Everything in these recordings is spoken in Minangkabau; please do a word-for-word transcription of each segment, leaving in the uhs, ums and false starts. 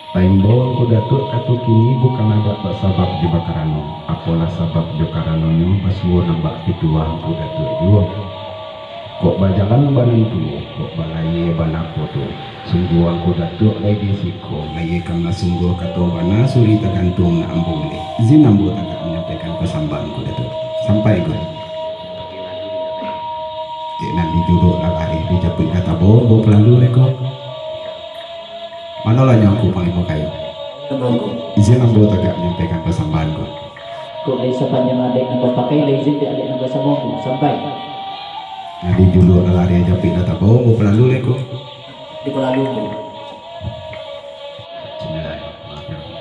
Taimbau Angku Datuak kato kini bukan agak bak sabab jo bakarano, apolah sabab jo karanonyo basuo nan bak pituah Angku Datuak juo. Kok bajalan bana nan tuo, kok balayie bana nan poto, sungguah Angku Datuak lai di siko, layiekanlah sungguah kato bana suri tagantuang nak ambo uleh. Izin ambo tagak manyampaikan pasambahan Angku Datuak. Sampai, Gun. Dek nan dijuduak lah lareh, dijapuik lah tabo, ambo palalu deh ko. Manolah nyo Angku Panglimo Kayu? Ambo, Angku. Izin ambo tagak manyampaikan pasambahan ko. Kok lai sapanjang adaik nan bapakai, lai izin dek adaik nan basamo, Angku. Sampai. Nan dijuduak lah lareh, japuik lah tabo, ambo palalu deh ko. Dipalalu, Angku. Bismillahirrahmanirrahim.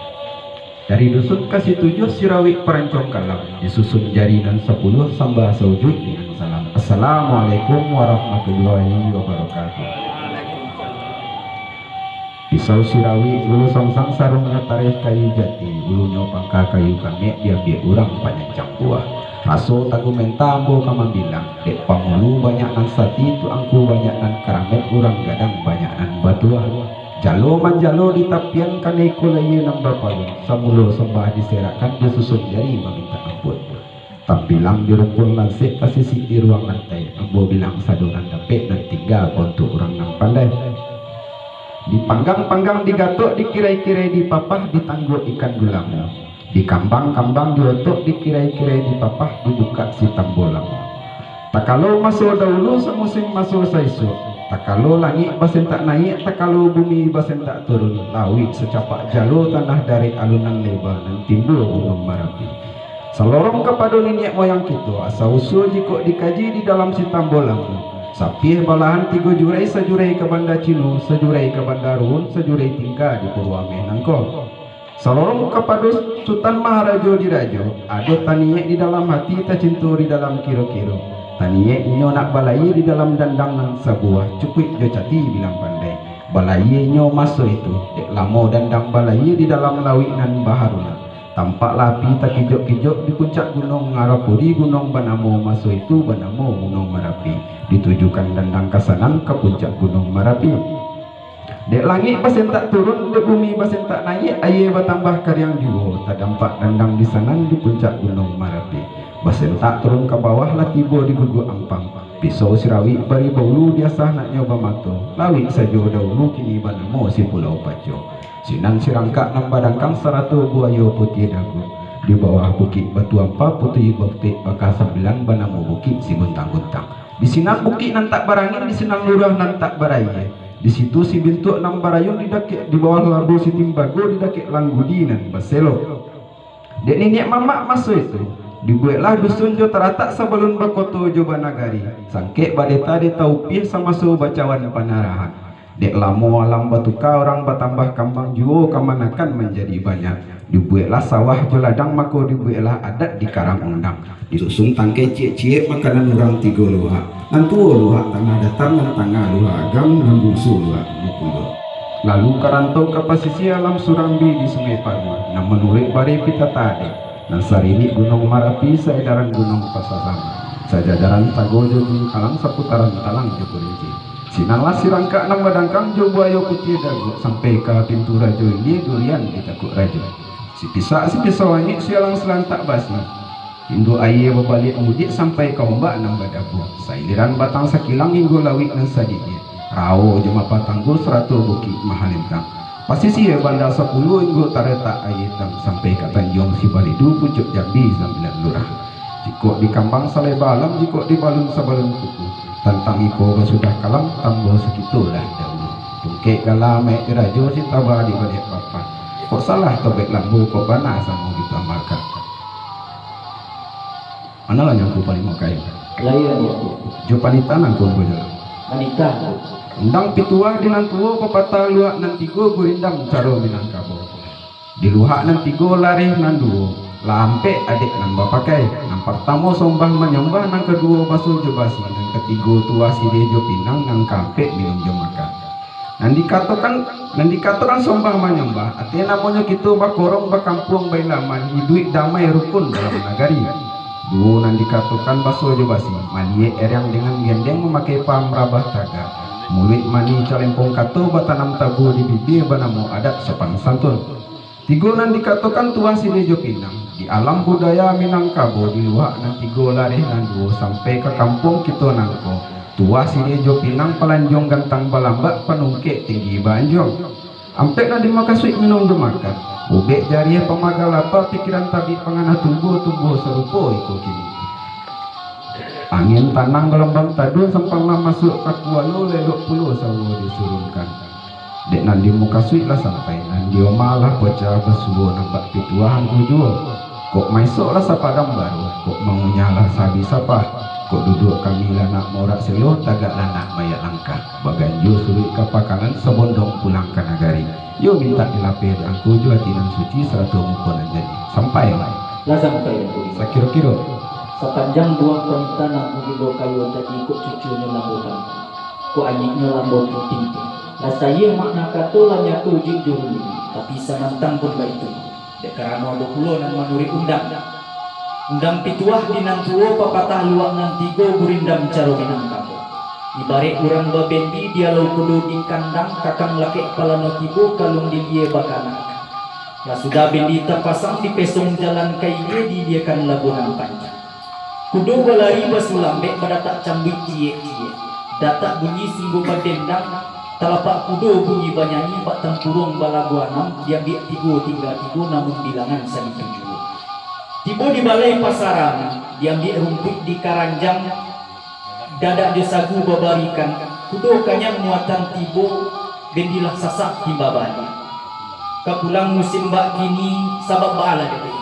Dari dusun ka situjuah sirawik parancong kalam, disusun jari nan sapuluah sambah saujuik dengan salam. Assalamualaikum warahmatullahi wabarakatuh. Pisau sirawik, ulu sangsang sarungnyo tareh kayu jati, ulunyo pangka kayu kamek diambiak urang panyancang buah. Raso taguah menta ambo ka mambilang, dek pangulu banyak nan sati, tuangku banyak nan karamek, urang gadang banyak nan batuah. Jalo manjalo di tapian kanai ko layie nan bapalun, samulo sambah diserakkan, disusun jari mamintak ampun. Tambilang di rumpun lansek, tasisik di ruang lantai, ambo bilang sado nan dapek, nan tingga ko untuak urang nan pandai. Dipanggang-panggang, digatok, dikirai-kirai, dipapah, ditangguak ikan gulamo. Dikambang-kambang, diotok, dikirai-kirai, dipapah, dibukak si tambo lamo. Takalo maso dahulu, samusim maso saisuak. Takalo langik basentak naiak, takalo bumi basentak turun, lauik sacapak jalo, tanah darek alun nan leba, nan timbua Gunuang Marapi. Salorong kapado niniak moyang kito, asa usua jikok dikaji di dalam si tambo lamo. Sapiah balahan tigo jurai, sajurai ka Banda Cino, sajurai ka Banda Ruun, sajurai tingga di Purwo Ameh nangko. Salorong kapado Sutan Maharajo Dirajo, ado taniek di dalam hati, tacinto di dalam kiro-kiro. Taniek inyo nak balayie di dalam dandang nan sabuah, cukuik jo cati bilang pandai. Balayie inyo maso itu, dek lamo dandang balayie di dalam lauik nan baharulan. Tampaklah api takijok-kijok di puncak gunuang, arapodi gunuang banamo maso itu banamo Gunuang Marapi. Ditujukan dandang ka sanan, ka puncak Gunuang Marapi. Dek langik basentak turun, dek bumi basentak naiak, aia batambah kariang juo, tadampak dandang di sanan di puncak Gunuang Marapi. Basentak turun ka bawah, lah tibo di guguak ampang. Pisau sirawik bari baulu, diasah naknyo bamato. Lauik sajo dahulu, kini banamo si Pulau Paco. Sinan sirangkak nan badangkang, sarato buayo putiah dago. Di bawah Bukik Batu Ampa, Putui Bukik Baka Sambilan, banamo Bukik Siguntang-guntang. Di sinan bukik nan tak barangin, di sinan lurah nan tak baraia. Di situ si bintuak nan barayun, di dakek, di bawah labu si timbago, di dakek langgudi nan baselok. Dek niniak mamak maso itu, dibueklah dusun jo taratak sabalun bakoto jo banagari, sangkek badeta-deta upiah samaso bacawan panarahan. Dek lamo alam batuka, urang batambah kambang juo, kamanakan manjadi banyak. Dibueklah sawah jo ladang, mako dibueklah adat di karang undang. Disusun tangkai ciek-ciek, makanan urang tigo luhak. Nan tuo luhak Tanah Datar, nan tangah luhak Agam, nan bungsu luhak Bengkulu. Lalu ka rantau ka pasisia alam Surambi di Sungai Parma, nan manuruik bareh pitata adaik, nan sarilik Gunuang Marapi, saedaran Gunuang Pasasam, sajajaran Sago jo Bungkalang, saputaran Talang jo Kurinci. Sinanlah sirangkak nan badangkang jo buayo putiah dago, sampai ka pintu Rajo Ilie, durian di takuak rajo. Sipisak sipisau angik, sialang silantak basi. Induak aia babaliak mudiak, sampai ka ombak nan badabuah. Sailiran Batang Sakilang hinggo lauik nan sadikik. Rawo jo Mapa Tanggul sarato Bukik Mahalintang. Pasisia Banda Sapuluah hinggo taratak Aia Itam, sampai ka Tanjuang Sibalidu, pucuak Jambi Sambilan Lurah. Jikok dikambang saleba alam, jikok dibalun sabalun kuku. Tantang iko basudah kalam, tambo sakito lah dahulu. Tungkek gala maek dirajo, sitaba di baliak papan. Kok salah tobek lambu, kok bana samo ditambahkan. Manolah nyo Angku Panglimo Kayu? Lai, Angku. Jo panitahan Angku ambo jalan. Manitah, Angku. Undang pituah di nan tuo, papatah luhak nan tigo, gurindam caro Minangkabau. Di luhak nan tigo lareh nan duo, lah ampek adaik nan bapakai. Nan partamo sombah manyambah, nan kaduo baso jo basi, nan katigo tuah siriah jo pinang, nan kaampek minum jo makan. Nan dikatokan, nan dikatokan sombah manyambah, artinyo namonyo kito bakorong, bakampuang, bailaman, iduik damai rukun dalam nagari. Duo nan dikatokan baso jo basi, maliek eriang dengan gendeng, mamakai paham rabah tagak. Muluik manih calempong kato, batanam tabu di bibia, banamo adat sopan santun. Tigo nan dikatokan tuah siriah jo pinang, di alam budaya Minangkabau, di luak nan tigo, lareh nan duo, sampai ka kampuang kito nangko, tuah siriah jo pinang, palanjuang gantang balambak, panungkek tinggi baanjuang. Ampek nan dimukasuik minum jo makan, ubek jariah pamaga lapa, pikiran tabik pangana tumbuah, tumbuah sarupo iko kini. Angin tanang galombang taduah, sampan lah masuak ka kualo, lelok pulo sauah disurunkan. Dek nan dimukasuik lah sampai, nan dioma lah pocah, basuo nan bak pituah angku juo. Kok maisok lah sapadang baru, kok mangunyah lah sahabih sapah. Kok duduak kami lah nak morak selo, tagak lah nak mayak langkah. Baganjua suruik ka pakanan, sabondong pulang ka nagari. Yo mintak dilapeh dek angku jo ati nan suci, sarato muko nan jadi. Sampai. Lah sampai, Angku. Sakiro-kiro. Sapanjang buah panita nan Angku bilo kayo tadi, kok cucunyo lambo tampu, kok anyiknyo lambo puting. Lah sayia makna kato, lah nyato jik jo ruli, tapi samantang pun baitu. Dek karano ado pulo nan manuruik undang. Undang pituah di nan tuo, papatah luak nan tigo, gurindam caro Minangkabau. Ibaraik urang babendi, di alau kudo di kandang, kakang lakek palano tibo, kaluang di lia bakanak. Lah sudah bendi tapasang, dipesong jalan ka ilia, diiliakan labuah nan panjang. Kudo balari basulambek, badatak cambuik ciek-ciek. Datak bunyi sungguah badendang, talapak kudo bunyi banyanyi, bak tampuruang balagu anam, diambiak tigo tingga tigo, namun bilangan sagitu juo. Tibo di balai pasarangan, diambiak rumpuik di karanjang, dadak jo sagu babarikan, kudo kanyang muatan tibo, bendilah sasak timba baliak. Ka pulang musim bak kini, sabab baalah dek itu.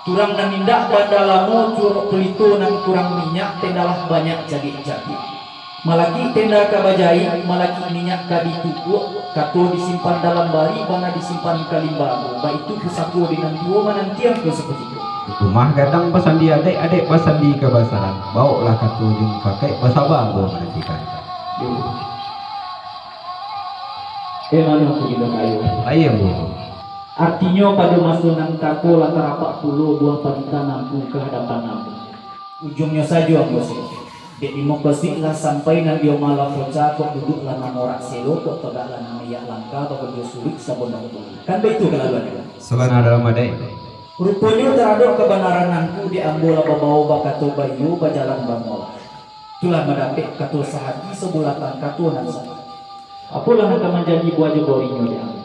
Turang nan indak banda lamo, curok pelito nan kurang minyak, tendalah banyak caliak-caliak. Malakik tenda ka bajahik, malakik minyak ka ditukuak, kato disimpan dalam bari, bana disimpan ka limbago, baitu pusako di nan tuo, manantian ko sakutiko. Rumah gadang basandi adaik, adaik basandi kabasaran, bawoklah kato jo mupakaik, basaba ambo manantikan. Eh, mano Angku Gilo Kayo? Aia, Ambo. Artinyo, pado maso nan tako lah tarapak pulo buah panita nan Angku ka hadapan ambo. Ujuangnyo sajo ambo siko. Dek di mukasuik lah sampai, nan dioma lah pocah, kok duduak lah nak morak selo, kok tagak lah nak mayak langkah, baganjua suruik sabondong pulo. Kan baitu kalaluan. Sabana dalam adaik. Ruponyo taradok kabanaran Angku, dek ambo lah babao bakato baiyo, bajalan bamolah. Tulah mandapek kato sahati, sabulatang kato nan sahati. Apolah nan ka manjadi buah jo borinyo dek ambo?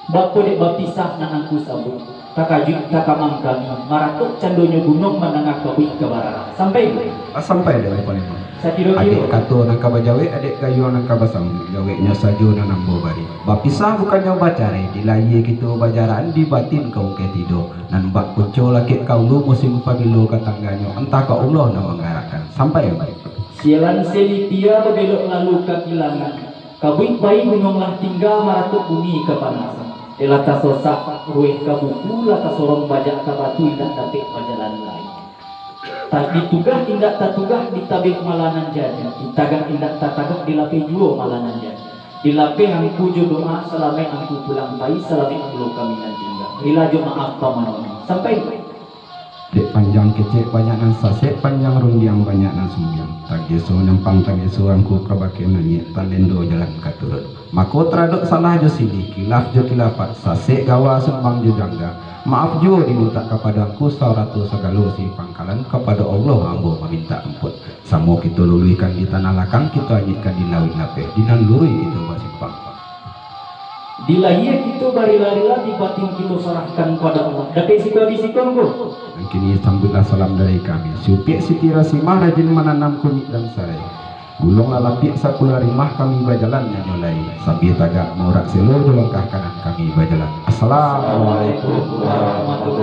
Bako dek bapisah nan Angku sabuik, takajuik takamang kami, maratok candonyo gunuang mandanga kabuik ka bararang. Sampai? Ah, sampai dek Angku Panglimo. Sakiro-kiro. Adaik kato nan ka bajawek, adaik gayuang nan ka basambuik, jaweknyo sajo nan ambo bari. Bapisah bukannyo bacarai, di lahia kito bajalan, di batin ka ungkai tido. Nan bak punco lakek ka ulu, musim pabilo ka tangganyo, antah ka Allah nan manggarakkan. Sampai, Ambo. Sialan selitia babelok lalu ka kilangan, kabuik pai gunuang lah tingga, maratok bumi kapanasan. Elah tasosak rueh ka buku, lah tasorong bajak ka batu, indak dapek bajalan lai. Ta-, ditugah indak tatugah, ditabek malah nan jadi, ditagak indak tatagak, dilapeh juo malah nan jadi. Dilapeh Angku jo doa, salamaik Angku pulang pai, salamaik pulo kami nan tingga. Rila jo maaf pamanongan. Sampai. Dek panjang kecek banyak nan sasek, panjang rundiang banyak nan sumbiang. Tageso nyampang, tageso angku ka bakeh naiak, talendo jalan ka turun. Mako taradok salah jo silih, kilaf jo kilafat, sasek gawa sumbang jo jangga. Maaf juo dimintak kapado angku, sarato sagalo si pangkalan, kapado Allah ambo mamintak ampun. Samo kito luluihkan di tanah lakang, kito anyuikkan di lauik lapeh, di nan luruih kito basimpang. Di lahia kito barila-rila, di batin kito sarahkan pado Allah. Dapek siko di siko, Angku. Nan kini sambuiklah salam dari kami. Siupiak Siti Rasimah rajin mananam kunyik dan sarai. Gulunglah lapiak sapulah rimah, kami bajalan nyo lai. Sambia tagak maurak selo, jo langkah kanan kami bajalan. Assalamualaikum warahmatullahi